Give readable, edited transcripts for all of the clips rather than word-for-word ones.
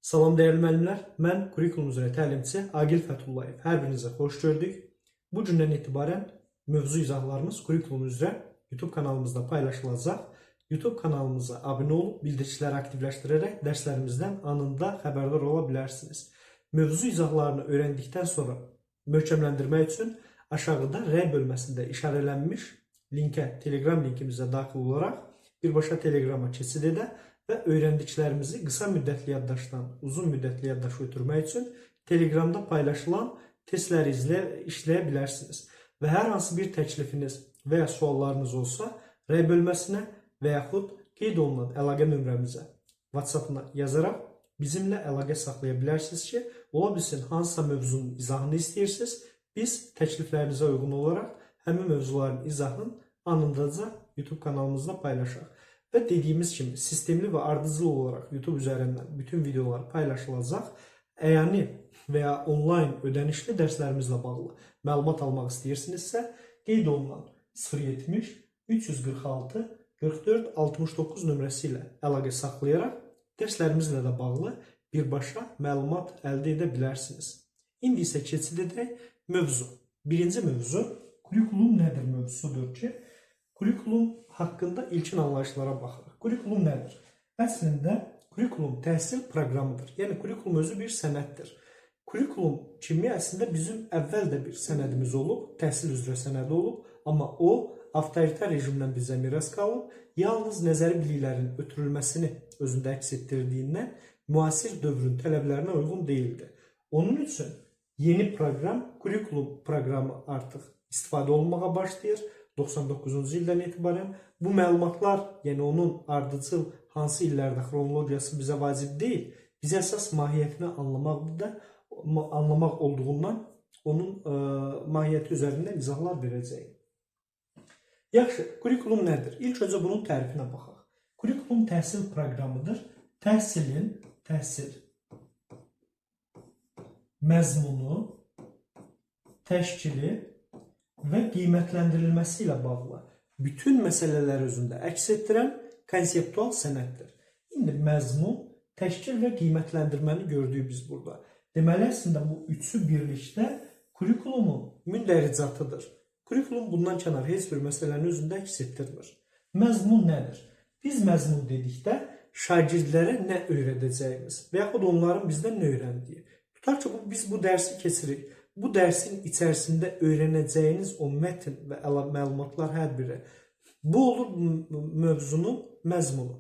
Salam dəyərli müəllimlər, mən kurikulum üzrə təlimçi Aqil Fətullayev. Hər birinizə xoş gördük. Bu gündən etibarən mövzu izahlarımız kurikulum üzrə YouTube kanalımızda paylaşılacaq. YouTube kanalımıza abunə olub bildiriciləri aktivləşdirərək dərslərimizdən anında xəbərdar ola bilərsiniz. Mövzu izahlarını öyrəndikdən sonra möhkəmləndirmək üçün aşağıda rəy bölməsində işarələnmiş linkə, Telegram linkimizə daxil olaraq birbaşa Telegrama keçid edə və öyrəndiklərimizi qısa müddətli yaddaşdan uzun müddətli yaddaşa ötürmək üçün Telegramda paylaşılan testləri işləyə bilərsiniz. Və hər hansı bir təklifiniz və ya suallarınız olsa, rəy bölməsinə və yaxud qeyd olunan əlaqə nömrəmizə WhatsApp-na yazaraq bizimlə əlaqə saxlaya bilərsiniz ki, ola bilsin hansısa mövzunun izahını istəyirsiniz, biz təkliflərinizə uyğun olaraq həmin mövzuların izahını anındaca YouTube kanalımızda paylaşaq. Və dediyimiz kimi sistemli və ardıcıl olaraq YouTube üzərindən bütün videolar paylaşılacaq. Əyani və ya onlayn ödənişli dərslərimizlə bağlı məlumat almaq istəyirsinizsə, qeyd olunan 070 346 44 69 nömrəsi ilə əlaqə saxlayaraq dərslərimizlə də bağlı birbaşa məlumat əldə edə bilərsiniz. İndi isə keçid edək mövzu. Birinci mövzu kurikulum nədir mövzusudur ki, kurikulum haqqında ilkin anlayışlara baxırıq. Kurikulum nədir? Əslində, kurikulum təhsil proqramıdır. Yəni, kurikulum özü bir sənəddir. Kurikulum kimi əslində bizim əvvəl də bir sənədimiz olub, təhsil üzrə sənədi olub, amma o, avtoritar rejimdən bizə miras qalıb, yalnız nəzəri biliklərin ötürülməsini özündə əks etdirdiyindən müasir dövrün tələblərinə uyğun deyildi. Onun üçün yeni proqram, kurikulum proqramı artıq istifadə olunmağa başlayır. 99-cu ildən etibarən bu məlumatlar, yəni onun ardıcıl hansı illərdə xronologiyası bizə vacib deyil, bizə əsas mahiyyətini anlamaqdır da, anlamaq olduğundan onun mahiyyəti üzərindən izahlar verəcəyik. Yaxşı, kurikulum nədir? İlk öncə bunun tərifinə baxaq. Kurikulum təhsil proqramıdır. Təhsilin, təhsil məzmunu, təşkili və qiymətləndirilməsi ilə bağlı bütün məsələləri özündə əks etdirən konseptual sənəddir. İndi məzmun, təşkil və qiymətləndirməni gördük biz burada. Deməli, əslində bu üçü birlikdə kurikulumun mündəricatıdır. Kurikulum bundan kənar heç bir məsələni özündə əks etdirmir. Məzmun nədir? Biz məzmun dedikdə şagirdlərə nə öyrədəcəyimiz və yaxud onların bizdən nə öyrəndiyi. Tutaq ki, biz bu dərsi keçirik. Bu dərsin içərisində öyrənəcəyiniz o mətn və məlumatlar hər biri. Bu olur mövzunun məzmunu.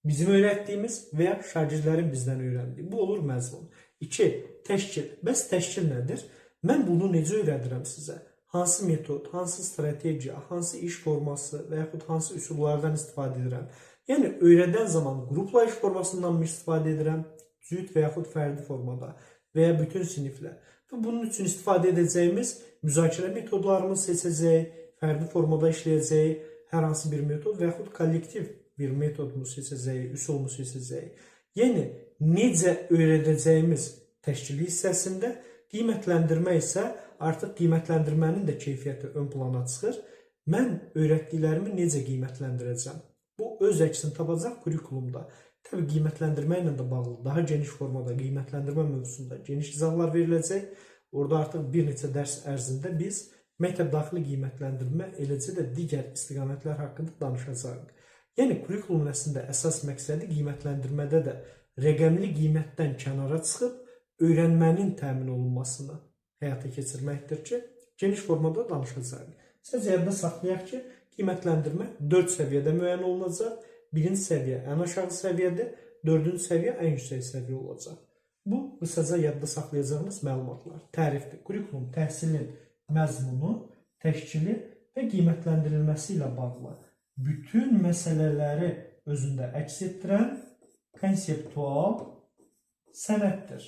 Bizim öyrətdiyimiz və ya şagirdlərin bizdən öyrəndiyi. Bu olur məzmun. 2. Təşkil. Bəs təşkil nədir? Mən bunu necə öyrədirəm sizə? Hansı metod, hansı strategiya, hansı iş forması və yaxud hansı üsullardan istifadə edirəm? Yəni, öyrədən zaman qrupla iş formasından mı istifadə edirəm? Cüt və yaxud fərdi formada və ya bütün siniflə. Və bunun üçün istifadə edəcəyimiz müzakirə metodlarımı seçəcəyik, fərdi formada işləyəcəyik, hər hansı bir metod və yaxud kollektiv bir metodmu seçəcəyik, üsulmu seçəcəyik. Yəni, necə öyrədəcəyimiz təşkili hissəsində, qiymətləndirmə isə artıq qiymətləndirmənin də keyfiyyəti ön plana çıxır. Mən öyrətdiklərimi necə qiymətləndirəcəm? Bu, öz əksini tapacaq kurikulumda. Təbii, qiymətləndirmə ilə də bağlı daha geniş formada qiymətləndirmə mövzusunda geniş izahlar veriləcək. Orada artıq bir neçə dərs ərzində biz məktəb daxili qiymətləndirmə, eləcə də digər istiqamətlər haqqında danışacağıq. Yəni, kurikulumun əslində əsas məqsədi qiymətləndirmədə də rəqəmli qiymətdən kənara çıxıb öyrənmənin təmin olunmasını həyata keçirməkdir ki, geniş formada danışacağıq. Sadəcə yadda saxlayaq ki, qiymətləndirmə 4 səviyyədə müəyyən olunacaq. Birinci səviyyə ən aşağı səviyyədir, dördüncü səviyyə ən yüksək səviyyə olacaq. Bu, qısaca yadda saxlayacağınız məlumatlar. Tərifdir. Kurikulum təhsilin məzmunu, təşkili və qiymətləndirilməsi ilə bağlı bütün məsələləri özündə əks etdirən konseptual sənəddir.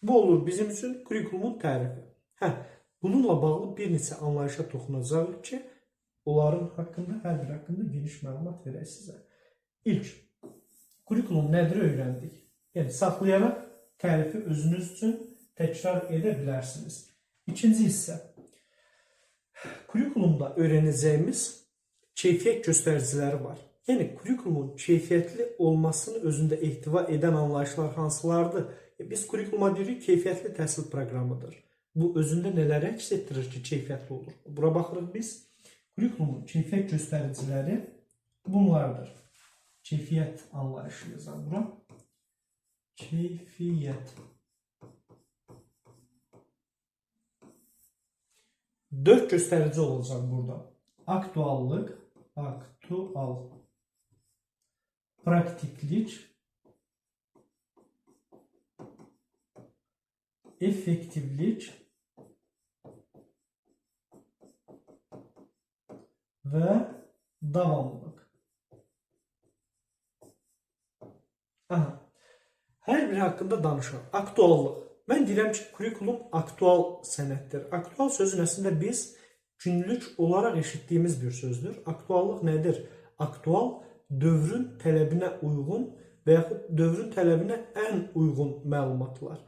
Bu olur bizim üçün kurikulumun tərifi. Bununla bağlı bir neçə anlayışa toxunacağıq ki, onların haqqında, hər bir haqqında geniş məlumat verək sizə. İlk, kurikulum nədir öyrəndik. Yəni, saxlayaraq tərifi özünüz üçün təkrar edə bilərsiniz. İkinci hissə, kurikulumda öyrənəcəyimiz keyfiyyət göstəriciləri var. Yəni, kurikulumun keyfiyyətli olmasını özündə ehtiva edən anlayışlar hansılardır? Biz kurikuluma deyirik, keyfiyyətli təhsil proqramıdır. Bu, özündə nələri əks etdirir ki, keyfiyyətli olur? Bura baxırıq biz. Kurikulumun keyfiyyət göstəriciləri bunlardır. Keyfiyyət anlayışı yazaq bura. Keyfiyyət. 4 göstərici olacaq burada. Aktuallıq, aktual, praktiklik, effektivlik və davamlılıq. Aha. Hər biri haqqında danışaq. Aktuallıq. Mən deyirəm ki, kurikulum aktual sənəddir. Aktual sözün əslində biz günlük olaraq eşitdiyimiz bir sözdür. Aktuallıq nədir? Aktual dövrün tələbinə uyğun və yaxud dövrün tələbinə ən uyğun məlumatlar.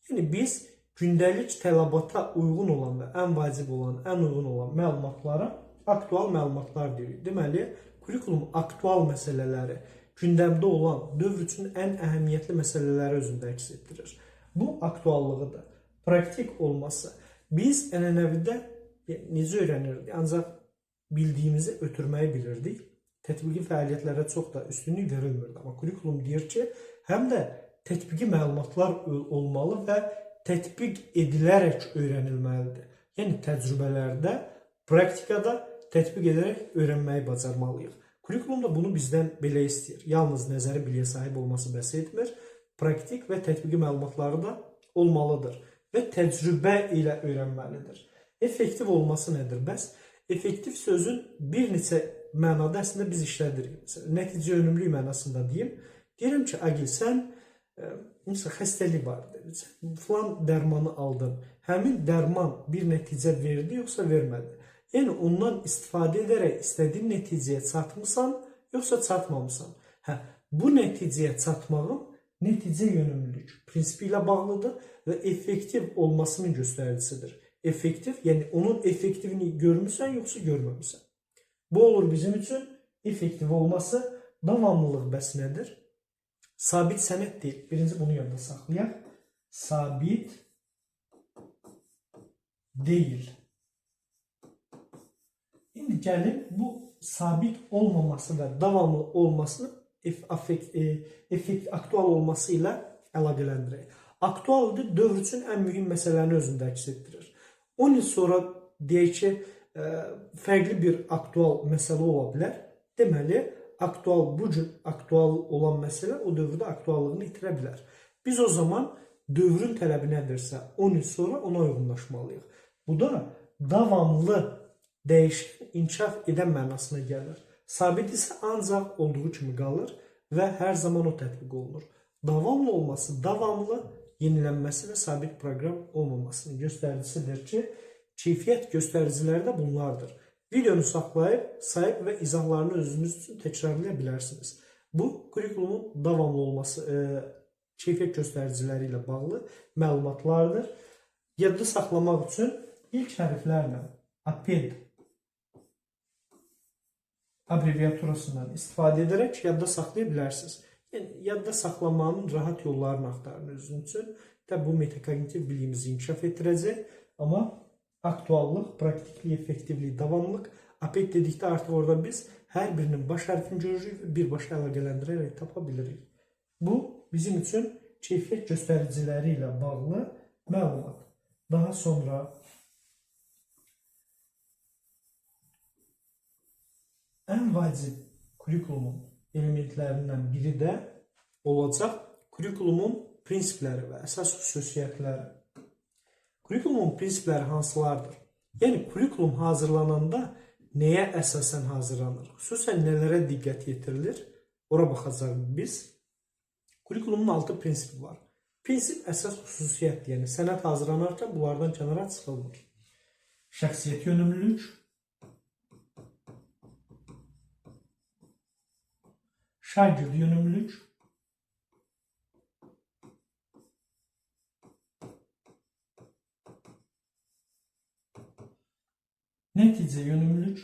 Yəni biz gündəlik tələbata uyğun olan və ən vacib olan, ən uyğun olan məlumatlara aktual məlumatlar deyirik. Deməli, kurikulum aktual məsələləri, gündəmdə olan, dövr üçün ən əhəmiyyətli məsələləri özündə əks etdirir. Bu aktuallığıdır. Praktik olması. Biz ənənəvidə necə öyrənirdik? Ancaq bildiyimizi ötürməyi bilirdik. Tətbiqi fəaliyyətlərə çox da üstünlük verilmirdi. Amma kurikulum deyir ki, həm də tətbiqi məlumatlar olmalı və tətbiq edilərək öyrənilməlidir. Yəni təcrübələrdə, praktikada tətbiq edərək öyrənməyi bacarmalıyıq. Kurikulum da bunu bizdən belə istəyir. Yalnız nəzəri biliyə sahib olması bəs etmir. Praktik və tətbiqi məlumatları da olmalıdır və təcrübə ilə öyrənməlidir. Effektiv olması nədir? Bəs effektiv sözün bir neçə mənada əslində biz işlədirik. Məsələn, nəticə yönümlülük mənasında deyim. Deyirəm ki, Agil, sən məsələn, xəstəlik var, sən filan dərmanı aldın. Həmin dərman bir nəticə verdi yoxsa vermədi? Yəni, ondan istifadə edərək istədiyin nəticəyə çatmısan yoxsa çatmamısan? Hə, bu nəticəyə çatmağın nəticə yönümlülük prinsipi ilə bağlıdır və effektiv olmasının göstəricisidir. Effektiv, yəni onun effektivini görmüsən yoxsa görməmüsən. Bu olur bizim üçün effektiv olması. Davamlılıq bəs nədir? Sabit sənəd deyil. Birinci bunu yadda saxlayaq. Sabit deyil. İndi gəlin bu sabit olmaması və davamlı olmasını effekt, aktual olması ilə əlaqələndirək. Aktualdır, dövr üçün ən mühüm məsələni özündə əks etdirir. 10 il sonra deyək ki, fərqli bir aktual məsələ ola bilər. Deməli, aktual, bu gün aktual olan məsələ o dövrdə aktuallığını itirə bilər. Biz o zaman dövrün tələbi nədirsə 10 il sonra ona uyğunlaşmalıyıq. Bu da davamlı dəyişən, inkişaf edən mənasına gəlir. Sabit isə ancaq olduğu kimi qalır və hər zaman o tətbiq olunur. Davamlı olması, davamlı yenilənməsi və sabit proqram olmamasının göstəricisidir ki, keyfiyyət göstəriciləri də bunlardır. Videonu saxlayıb, sayıb və izahlarını özünüz üçün təkrarlaya bilərsiniz. Bu, kurikulumun davamlı olması, keyfiyyət göstəriciləri ilə bağlı məlumatlardır. Yadda saxlamaq üçün ilk hərflərlə APED abreviaturasından istifadə edərək yadda saxlaya bilərsiniz. Yəni, yadda saxlamanın rahat yollarını axtarın özünüz üçün. Də bu metakognitiv biliyimizi inkişaf etdirəcək. Amma aktuallıq, praktiklik, effektivlik, davamlılıq APED dedikdə artıq orada biz hər birinin baş hərfini görürük və birbaşa əlaqələndirərək tapa bilirik. Bu, bizim üçün keyfiyyət göstəriciləri ilə bağlı məlumat. Daha sonra ən vacib kurikulumun elementlərindən biri də olacaq kurikulumun prinsipləri və əsas xüsusiyyətləri. Kurikulumun prinsipləri hansılardır? Yəni, kurikulum hazırlananda nəyə əsasən hazırlanır? Xüsusən nələrə diqqət yetirilir? Ora baxacaq biz. Kurikulumun 6 prinsipi var. Prinsip əsas xüsusiyyətdir. Yəni, sənəd hazırlanarkən bunlardan kənara çıxılmır. Şəxsiyyət yönümlülük, şagird yönümlülük, nəticə yönümlülük,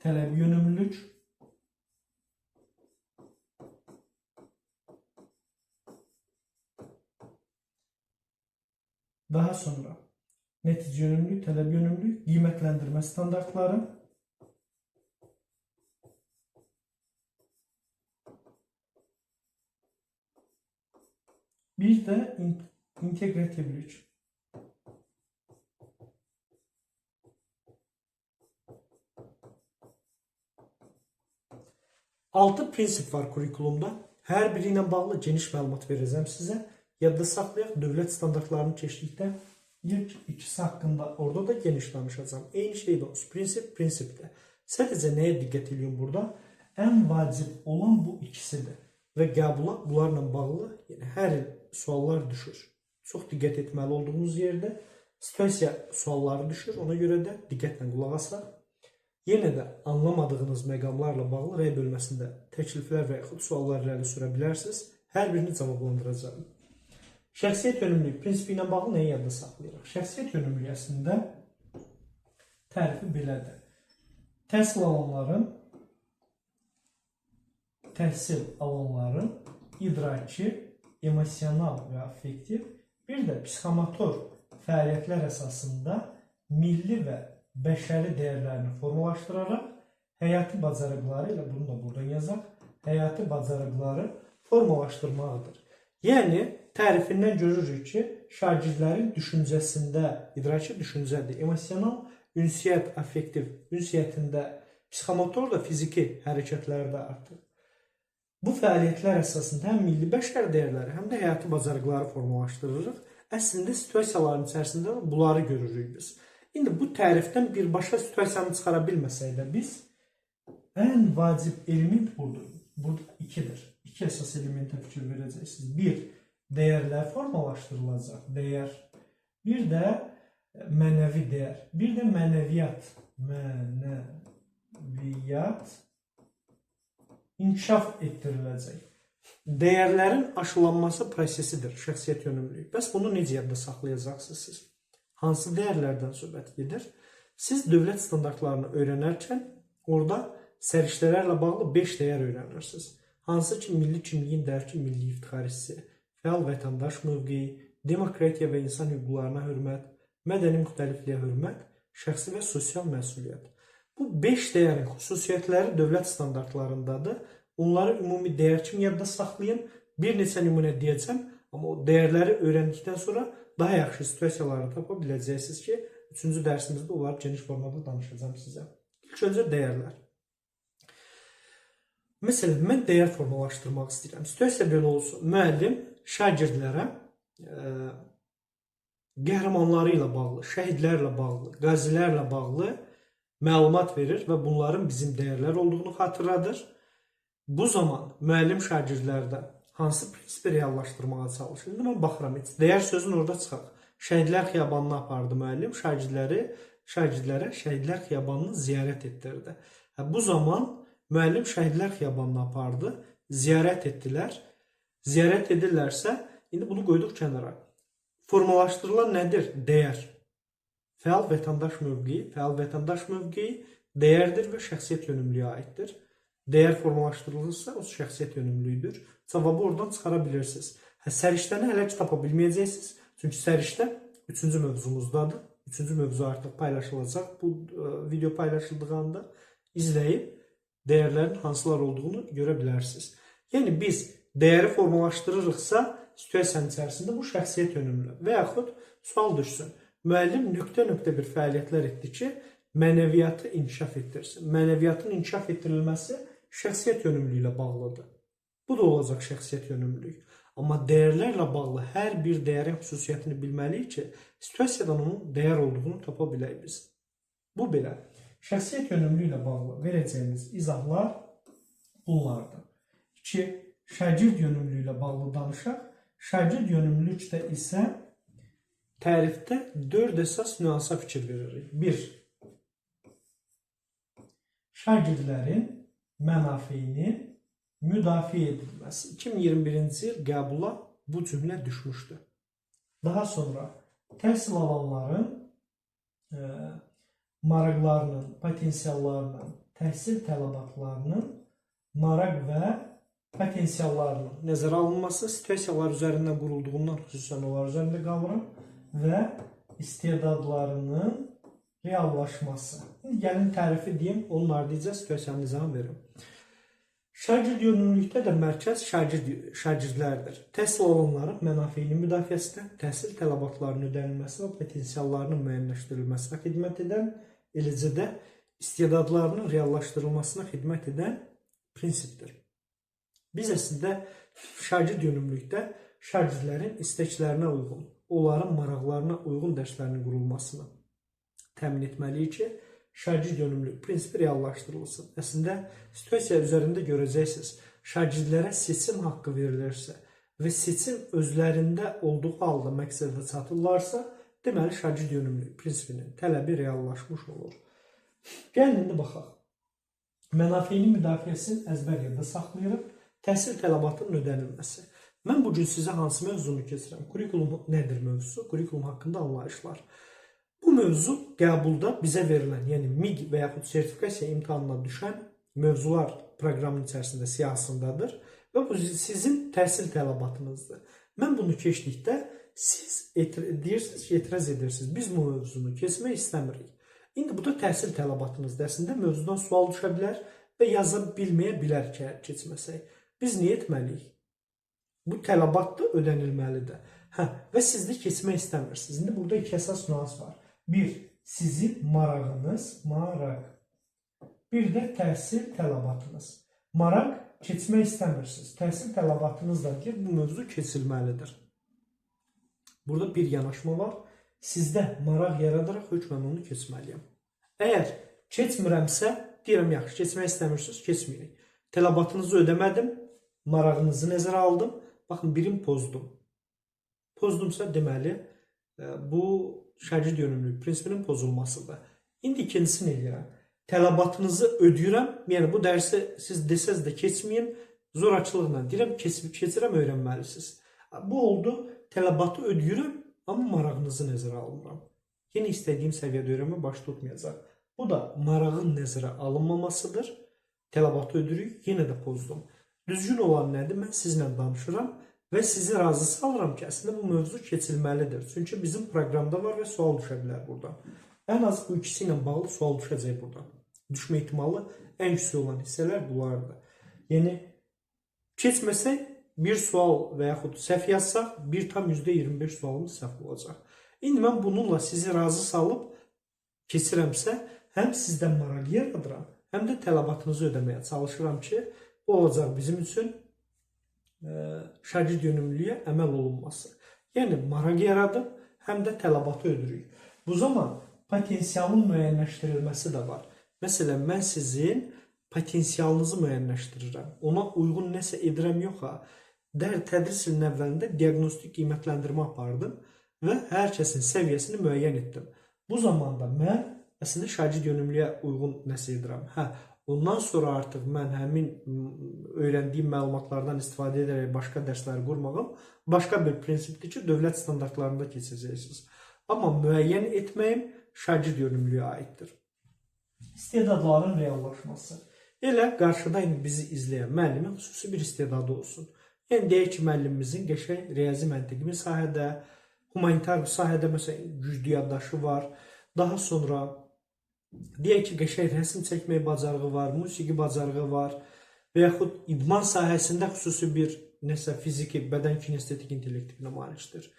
tələb yönümlülük, daha sonra nəticə yönümlülük, tələb yönümlülük, qiymətləndirmə standartları, bir də integrativlik. Altı prinsip var kurikulumda. Hər biri ilə bağlı geniş məlumat verəcəm sizə. Yadda saxlayaq, dövlət standartlarını keçdikdə ilk ikisi haqqında orada da geniş danışacağam. Eyni şey də olsun. Prinsip, prinsipdir. Sadəcə nəyə diqqət edin burada? Ən vacib olan bu ikisidir. Və qəbula bunlarla bağlı, yəni hər il suallar düşür. Çox diqqət etməli olduğumuz yerdə situasiya sualları düşür. Ona görə də diqqətlə qulaq asaq. Yenə də anlamadığınız məqamlarla bağlı rəy bölməsində təkliflər və yaxud suallar irəli sürə bilərsiniz. Hər birini cavablandıracağım. Şəxsiyyət yönümlülük prinsipi ilə bağlı nəyi yadda saxlayırıq? Şəxsiyyət yönümlülüyü əslində tərifi belədir. Təhsil alanların idraki, emosional və affektiv, bir də psixomotor fəaliyyətlər əsasında milli və bəşəri dəyərlərini formalaşdıraraq həyati bacarıqları, ilə bunu da buradan yazaq, həyati bacarıqları formalaşdırmaqdır. Yəni, tərifindən görürük ki, şagirdlərin düşüncəsində, idraki düşüncədir, emosional, ünsiyyət, affektiv, ünsiyyətində, psixomotor da fiziki hərəkətlərdə artıq. Bu fəaliyyətlər əsasında həm milli bəşər dəyərləri, həm də həyati bacarıqları formalaşdırırıq. Əslində, situasiyaların içərisində bunları görürük biz. İndi bu tərifdən birbaşa situasiyanı çıxara bilməsək də biz, ən vacib element budur. Burada ikidir. İki əsas elementə fikir verəcəksiniz. Bir, dəyərlər formalaşdırılacaq. Dəyər. Bir də mənəvi dəyər. Bir də mənəviyyat. Mənəviyyat inkişaf etdiriləcək. Dəyərlərin aşılanması prosesidir şəxsiyyət yönümlülüyü. Bəs bunu necə yadda saxlayacaqsınız siz? Hansı dəyərlərdən söhbət gedir? Siz dövlət standartlarını öyrənərkən orada səriştələrlə bağlı 5 dəyər öyrənirsiniz. Hansı ki, milli kimliyin dərki, milli iftixar hissi, fəal vətəndaş mövqeyi, demokratiya və insan hüquqlarına hörmət, mədəni müxtəlifliyə hörmət, şəxsi və sosial məsuliyyət. Bu 5 dəyərin xüsusiyyətləri dövlət standartlarındadır. Onları ümumi dəyər kimi yadda saxlayın. Bir neçə nümunə deyəcəm, amma o dəyərləri öyrəndikdən sonra daha yaxşı situasiyaları tapa biləcəksiniz ki, 3-cü dərsimizdə onları geniş formada danışacağam sizə. İlk öncə dəyərlər. Məsələn, mən dəyər formalaşdırmaq istəyirəm. Situasiya belə olsun. Müəllim şagirdlərə qəhrəmanları ilə bağlı, şəhidlərlə bağlı, qazilərlə bağlı məlumat verir və bunların bizim dəyərlər olduğunu xatırladır. Bu zaman müəllim şagirdlərdə hansı prinsipi reallaşdırmağa çalışır? İndi mən baxıram, heç dəyər sözünü orada çıxaq. Şəhidlər xiyabanına apardı müəllim, şagirdlərə Şəhidlər xiyabanını ziyarət etdirdi. Bu zaman müəllim Şəhidlər xiyabanına apardı, ziyarət etdilər. Ziyarət edirlərsə, indi bunu qoyduq kənara. Formalaşdırılan nədir? Dəyər. Fəal vətəndaş mövqeyi, fəal vətəndaş mövqeyi dəyərdir və şəxsiyyət yönümlüyə aiddir. Dəyər formalaşdırılırsa, o şəxsiyyət yönümlüdür. Cavabı oradan çıxara bilirsiniz. Səriştəni hələ ki tapa bilməyəcəksiniz. Çünki səriştə 3-cü mövzumuzdadır. 3-cü mövzu artıq paylaşılacaq. Bu video paylaşıldığı anda izləyib dəyərlərin hansılar olduğunu görə bilərsiniz. Yəni biz dəyəri formalaşdırırıqsa, situasiyanın içərisində bu şəxsiyyət yönümlü. Və yaxud sual düşsün. Müəllim nöqtə-nöqtə bir fəaliyyətlər etdi ki, mənəviyyatı inkişaf etdirsin. Mənəviyyatın inkişaf etdirilməsi şəxsiyyət yönümlülüyü ilə bağlıdır. Bu da olacaq şəxsiyyət yönümlülük. Amma dəyərlərlə bağlı hər bir dəyərin xüsusiyyətini bilməliyik ki, situasiyadan onun dəyər olduğunu tapa bilək biz. Bu belə. Şəxsiyyət yönümlülüyü ilə bağlı verəcəyimiz izahlar bunlardır. 2. Şagird yönümlülüyü ilə bağlı danışaq. Şagird yönümlülükdə isə tərifdə 4 əsas nüansa fikir veririk. 1. Şagirdlərin mənafeyinin müdafiə edilməsi. 2021-ci il qəbula bu cümlə düşmüşdü. Daha sonra təhsil alanların maraqlarının, potensiallarının Təhsil tələbatlarının maraq və potensiallarının nəzərə alınması, situasiyalar üzərindən qurulduğundan xüsusən onlar üzərində qalıram və istedadlarının reallaşması. İndi gəlin tərifi deyim, onun ardınca situasiyanın izahını verim. Şagird yönümlülükdə də mərkəz şagirdlərdir. Təhsil alanların mənafeyinin müdafiəsinə, təhsil tələbatlarının ödənilməsi və potensiallarının müəyyənləşdirilməsinə xidmət edən, eləcə də istedadlarının reallaşdırılmasına xidmət edən prinsipdir. Biz əslində şagird yönümlülükdə şagirdlərin istəklərinə uyğun, onların maraqlarına uyğun dərslərinin qurulmasını təmin etməliyik ki, şagird yönümlülük prinsipi reallaşdırılsın. Əslində, situasiya üzərində görəcəksiniz, şagirdlərə seçim haqqı verilirsə və seçim özlərində olduğu halda məqsədə çatırlarsa, deməli, şagird yönümlülük prinsipinin tələbi reallaşmış olur. Gəlin indi baxaq. Mənafeyinin müdafiəsini əzbər yerdə saxlayırıq. Təhsil tələbatının ödənilməsi. Mən bugün sizə hansı mövzunu keçirəm? Kurikulum nədir mövzusu? Kurikulum haqqında anlayışlar. Bu mövzu qəbulda bizə verilən, yəni MİQ və yaxud sertifikasiya imtahanına düşən mövzular proqramının içərisində siyahısındadır və bu sizin təhsil tələbatınızdır. Mən bunu keçdikdə siz deyirsiniz ki, etiraz edirsiniz. Biz bu mövzunu keçmək istəmirik. İndi bu da təhsil tələbatınızdır. Əslində mövzudan sual düşə bilər və yaza bilməyə bilər ki, keçməsək. Biz niyə etməliyik? Bu tələbatdır, ödənilməlidir. Hə, və siz də keçmək istəmirsiniz. İndi burada iki əsas nüans var. Bir, sizin marağınız, maraq. Bir də təhsil tələbatınız. Maraq, keçmək istəmirsiniz. Təhsil tələbatınızla ki, bu mövzu keçilməlidir. Burada bir yanaşma var. Sizdə maraq yaradaraq hökmən onu keçməliyəm. Əgər keçmirəmsə, deyirəm, yaxşı, keçmək istəmirsiniz, keçməyirik. Tələbatınızı ödəmədim, marağınızı nəzərə aldım. Baxın, birini pozdum. Pozdumsa, deməli, bu şagird yönümlülük prinsipinin pozulmasıdır. İndi ikincisini eləyirəm. Tələbatınızı ödəyirəm. Yəni, bu dərsi siz desəz də keçməyin, zorakılıqla deyirəm, keçirəm, öyrənməlisiniz. Bu oldu, tələbatı ödəyirəm, amma marağınızı nəzərə almıram. Yenə istədiyim səviyyədə öyrənmə baş tutmayacaq. Bu da marağın nəzərə alınmamasıdır. Tələbatı ödəyirik, yenə də pozdum. Düzgün olan nədir? Mən sizlə danışıram və sizi razı salıram ki, əslində bu mövzu keçilməlidir. Çünki bizim proqramda var və sual düşə bilər buradan. Ən az bu ikisi ilə bağlı sual düşəcək buradan. Düşmə ehtimalı ən yüksək olan hissələr bunlardır. Yəni, keçməsək bir sual və yaxud səhv yazsaq, 1,25 sualımız səhv olacaq. İndi mən bununla sizi razı salıb keçirəmsə, həm sizdən maraq yaradıram, həm də tələbatınızı ödəməyə çalışıram ki, bu olacaq bizim üçün şagird yönümlülüyə əməl olunması. Yəni, maraq yaradıb, həm də tələbatı ödürük. Bu zaman potensialın müəyyənləşdirilməsi də var. Məsələn, mən sizin potensialınızı müəyyənləşdirirəm. Ona uyğun nəsə edirəm yox ha. Tədris ilinin əvvəlində diaqnostik qiymətləndirmə apardım və hər kəsin səviyyəsini müəyyən etdim. Bu zamanda mən əslində şagird yönümlüyə uyğun nəsə edirəm. Hə, ondan sonra artıq mən həmin öyrəndiyim məlumatlardan istifadə edərək başqa dərsləri qurmağım başqa bir prinsipdir ki, dövlət standartlarında keçəcəksiniz. Amma müəyyən etməyim şagird yönümlüyə aiddir. İstedadların reallaşması. Elə qarşıda indi bizi izləyən müəllimin xüsusi bir istedadı olsun. Yəni, deyək ki, müəllimimizin qəşəng riyazi məntiqi bir sahədə, humanitar bir sahədə məsələn, güclü yaddaşı var. Daha sonra deyək ki, qəşəng rəsm çəkmək bacarığı var, musiqi bacarığı var və yaxud idman sahəsində xüsusi bir nəsə fiziki, bədən kinestetik intellektinə malikdir.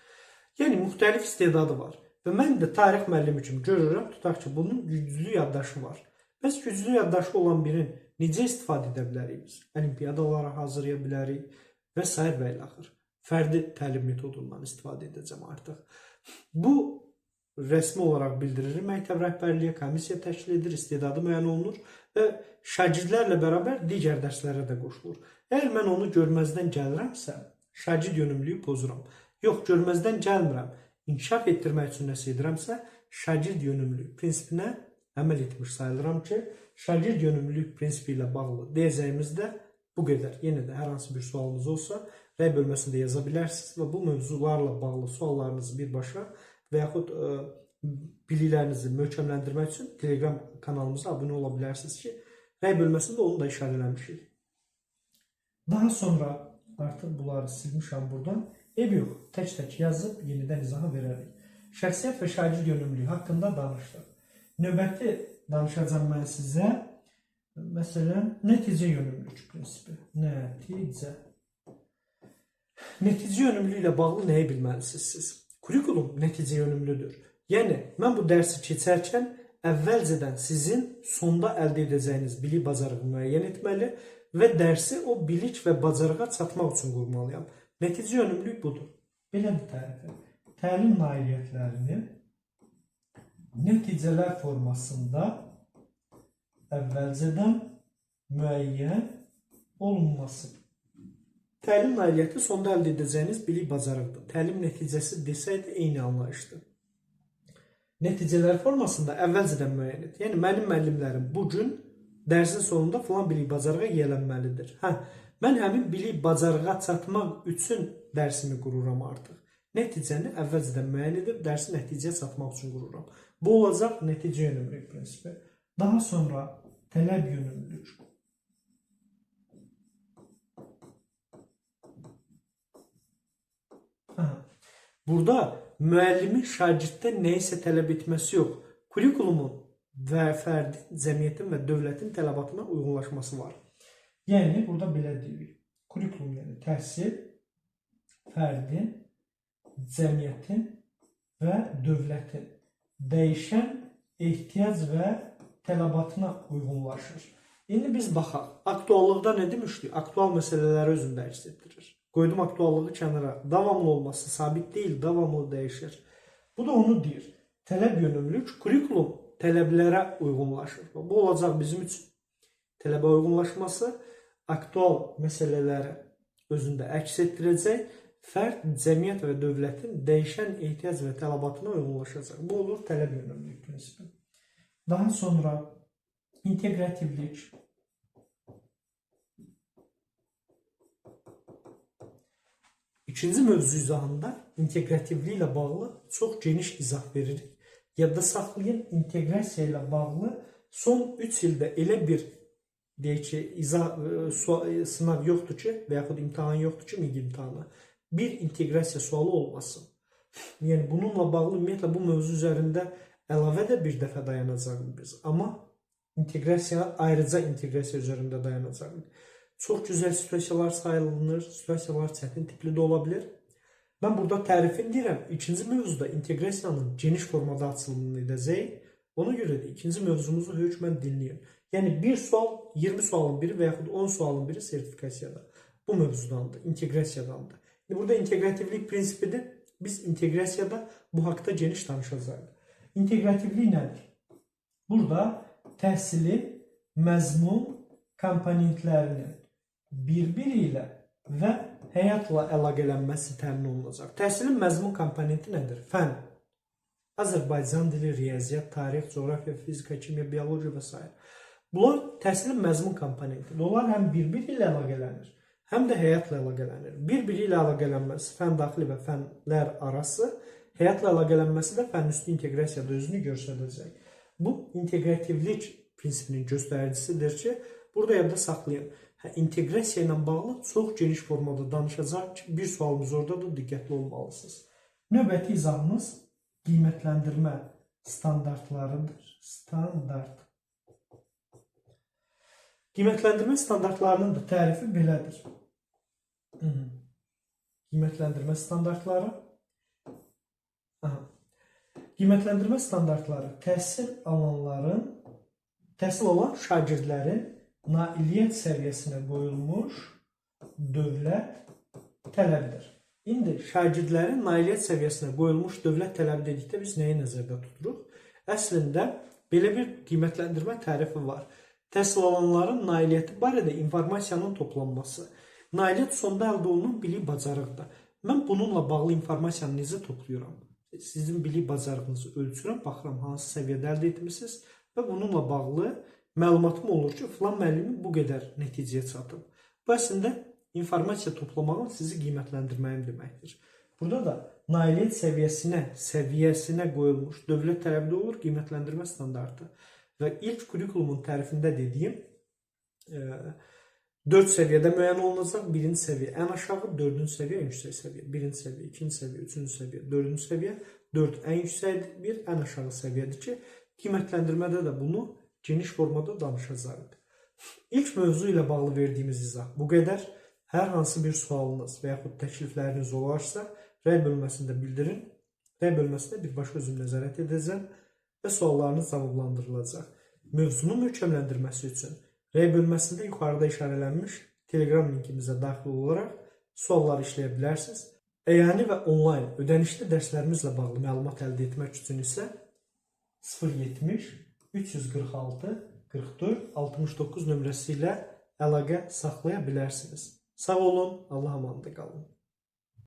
Yəni, müxtəlif istedadı var. Və mən də tarix müəllimi kimi görürəm, tutaq ki, bunun güclü yaddaşı var. Bəs güclü yaddaşı olan birinin necə istifadə edə bilərik biz? Olimpiyadalara hazırlaya bilərik və sair və ilaxır. Fərdi təlim metodundan istifadə edəcəm artıq. Bu, rəsmi olaraq bildirilir məktəb rəhbərliyə, komissiya təşkil edir, istedadı müəyyən olunur və şagirdlərlə bərabər digər dərslərə də qoşulur. Əgər mən onu görməzdən gəlirəmsə, şagird yönümlüyü pozuram. Yox, görməzdən gəlmirəm, inkişaf etdirmək üçün nəsə edirəmsə, şagird yönümlüyü prinsipinə əməl etmiş sayılıram ki, şagird yönümlülük prinsipi ilə bağlı deyəcəyimiz də bu qədər. Yenə də hər hansı bir sualınız olsa, rəy bölməsində yaza bilərsiniz və bu mövzularla bağlı suallarınızı birbaşa və yaxud biliklərinizi möhkəmləndirmək üçün Telegram kanalımıza abunə ola bilərsiniz ki, Rəy bölməsində onu da işarələmişik. Daha sonra artıq bunları silmişəm buradan. Eybi yox, tək-tək yazıb yenidən izahı verərik. Şəxsiyyət və şagird yönümlülüyü haqqında danışdıq. Növbəti danışacağam mən sizə, məsələn, nəticə yönümlülük prinsipi. Nəticə. Nəticə yönümlülüyü ilə bağlı nəyi bilməlisiniz siz? Kurikulum nəticə yönümlüdür. Yəni, mən bu dərsi keçərkən əvvəlcədən sizin sonda əldə edəcəyiniz bilik bacarığı müəyyən etməli və dərsi o bilik və bacarığa çatmaq üçün qurmalıyam. Nəticə yönümlülük budur. Belədir tərifi. Təlim nailiyyətlərinin nəticələr formasında əvvəlcədən müəyyən olunması. Təlim nailiyyəti sonda əldə edəcəyiniz bilik bacarıqdır. Təlim nəticəsi desək də eyni anlayışdır. Nəticələr formasında əvvəlcədən müəyyən et. Yəni, mənim müəllimlərim bu gün dərsin sonunda filan bilik bacarığa yiyələnməlidir. Hə, mən həmin bilik bacarığa çatmaq üçün dərsimi qururam artıq. Nəticəni əvvəlcədən müəyyən edib dərsi nəticəyə çatmaq üçün qururam. Bu olacaq nəticə yönümlülük prinsipi. Daha sonra tələb yönümlülük. Aha. Burada müəllimin şagirddən nəyisə tələb etməsi yox, kurikulumun və fərdin, cəmiyyətin və dövlətin tələbatına uyğunlaşması var. Yəni, burada belə deyirik. Kurikulum, yəni təhsil, fərdin, cəmiyyətin və dövlətin dəyişən ehtiyac və tələbatına uyğunlaşır. İndi biz baxaq. Aktuallıqda nə demişdik? Aktual məsələləri özündə əks etdirir. Qoydum aktuallığı kənara. Davamlı olması sabit deyil, davamlı dəyişir. Bu da onu deyir. Tələb yönümlülük, kurikulum tələblərə uyğunlaşır. Bu olacaq bizim üçün tələbə uyğunlaşması, aktual məsələləri özündə əks etdirəcək, fərd, cəmiyyət və dövlətin dəyişən ehtiyac və tələbatına uyğunlaşacaq. Bu olur tələb yönümlülük prinsipi. Daha sonra inteqrativlik. İkinci mövzu izahında inteqrativlik ilə bağlı çox geniş izah veririk. Yadda saxlayın, inteqrasiya ilə bağlı son 3 ildə elə bir deyək ki, izah, sınav yoxdur ki, və yaxud imtahan yoxdur ki, MİQ imtahanı. Bir inteqrasiya sualı olmasın. Yəni, bununla bağlı ümumiyyətlə bu mövzu üzərində əlavə də bir dəfə dayanacağıq biz. Amma inteqrasiya, ayrıca inteqrasiya üzərində dayanacağıq. Çox gözəl situasiyalar sayılır, situasiyalar çətin tipli də ola bilər. Mən burada tərifini deyirəm, ikinci mövzuda inteqrasiyanın geniş formada açılımını edəcəyik. Ona görə də ikinci mövzumuzu hökmən dinləyin. Yəni, bir sual, 20 sualın biri və yaxud 10 sualın biri sertifikasiyada. Bu mövzudandır, inteqrasiyadandır. İndi burada inteqrativlik prinsipidir. Biz inteqrasiyada bu haqda geniş danışacağıq. İnteqrativlik nədir? Burada təhsilin məzmun komponentlərinin bir-biri ilə və həyatla əlaqələnməsi təmin olunacaq. Təhsilin məzmun komponenti nədir? Fən, Azərbaycan dili, riyaziyyat, tarix, coğrafiya, fizika, kimya, biologiya və s. Bunlar təhsilin məzmun komponentidir. Onlar həm bir-biri ilə əlaqələnir, həm də həyatla əlaqələnir. Bir-biri ilə əlaqələnməsi fən daxili və fənlər arası, həyatla əlaqələnməsi də fənüstü inteqrasiyada özünü göstərəcək. Bu, inteqrativlik prinsipinin göstəricisidir ki, burada yadda saxlayın. Hə, inteqrasiya ilə bağlı çox geniş formada danışacaq ki, bir sualımız orada da diqqətli olmalısınız. Növbəti izahımız qiymətləndirmə standartlarıdır. Standart. Qiymətləndirmə standartlarının da tərifi belədir. Qiymətləndirmə standartları. Aha. Qiymətləndirmə standartları təhsil alanların, təhsil alan şagirdlərin nailiyyət səviyyəsinə qoyulmuş dövlət tələbidir. İndi şagirdlərin nailiyyət səviyyəsinə qoyulmuş dövlət tələbi dedikdə biz nəyi nəzərdə tuturuq? Əslində belə bir qiymətləndirmə tərifi var. Təhsil alanların nailiyyəti barədə informasiyanın toplanması. Nailiyyət sonda əldə olunan bilik bacarıqdır. Mən bununla bağlı informasiyanı necə toplayıram? Sizin bilik bacarığınızı ölçürəm, baxıram hansı səviyyədə əldə etmisiniz və bununla bağlı məlumatım olur ki, filan müəllimi bu qədər nəticəyə çatıb. Bu əslində informasiya toplamağın sizi qiymətləndirməyim deməkdir. Burada da nailiyyət səviyyəsinə qoyulmuş dövlət tələbi də olur qiymətləndirmə standartı. Və ilk kurikulumun tərifində dediyim 4 səviyyədə müəyyən olunacaq. Birinci səviyyə ən aşağı, dördüncü səviyyə ən yüksək səviyyə. Birinci səviyyə, ikinci səviyyə, üçüncü səviyyə, dördüncü səviyyə. 4 ən yüksəkdir, 1 ən aşağı səviyyədir ki, qiymətləndirmədə də bunu geniş formada danışacağıq. İlk mövzu ilə bağlı verdiyimiz izah bu qədər. Hər hansı bir sualınız və yaxud təklifləriniz olarsa, rəy bölməsində bildirin. Rəy bölməsində birbaşa özüm nəzarət edəcəm və suallarınız cavablandırılacaq. Mövzunun möhkəmləndirməsi üçün rəy bölməsində yuxarıda işarələnmiş Telegram linkimizə daxil olaraq sualları işləyə bilərsiniz. Əyani və onlayn ödənişli dərslərimizlə bağlı məlumat əldə etmək üçün isə 070 346 44 69 nömrəsi ilə əlaqə saxlaya bilərsiniz. Sağ olun, Allah amanında qalın.